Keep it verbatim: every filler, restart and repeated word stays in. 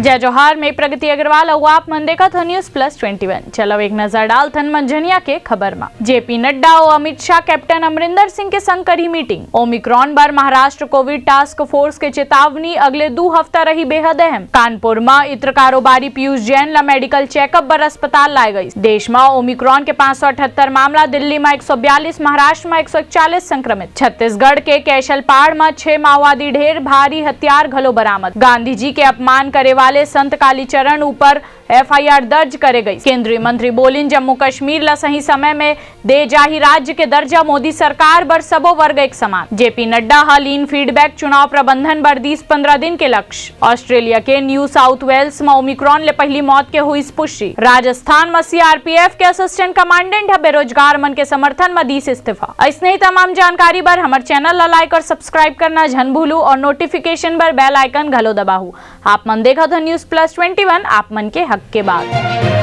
जय जोहार, मैं प्रगति अग्रवाल अउ आप मन देखत हो News Plus Twenty One। चलो एक नजर डालथन मंझनिया के खबर मा। जेपी नड्डा अउ अमित शाह कैप्टन अमरिंदर सिंह के संग करही मीटिंग। ओमिक्रॉन बर महाराष्ट्र कोविड टास्क फोर्स के चेतावनी, अगले दू हफ्ता रही बेहद अहम। कानपुर मा इत्र कारोबारी पीयूष जैन ला मेडिकल चेकअप बर अस्पताल लाए गइस। देश मा ओमिक्रॉन के पाँच सौ अठहत्तर मामला, दिल्ली मा एक सौ बयालीस, महाराष्ट्र मा एक सौ इकतालीस संक्रमित। छत्तीसगढ़ के कैशलपाड़ मा छह माओवादी ढेर, भारी हथियार घलो बरामद। गांधी जी के अपमान करे वाले संत कालीचरण ऊपर एफआईआर दर्ज करे गई। केंद्रीय मंत्री बोलिन, जम्मू कश्मीर ला सही समय में दे जाही राज्य के दर्जा, मोदी सरकार बर सबो वर्ग एक समान। जेपी नड्डा ह लीन फीडबैक, चुनाव प्रबंधन बर दीस पन्द्रह दिन के लक्ष्य। ऑस्ट्रेलिया के न्यू साउथ वेल्स म ओमिक्रॉन ले पहली मौत के हुई पुष्टि। राजस्थान म सीआरपीएफ के असिस्टेंट कमांडेंट ह बेरोजगार मन के समर्थन म दीस इस्तीफा। अइसने ही तमाम जानकारी बर हमर चैनल ला लाइक और सब्सक्राइब करना झन भूलू और नोटिफिकेशन बर बेल आइकन घलो दबाहू। आप मन देखत हो News Plus Twenty One, आप मन के हक के बात।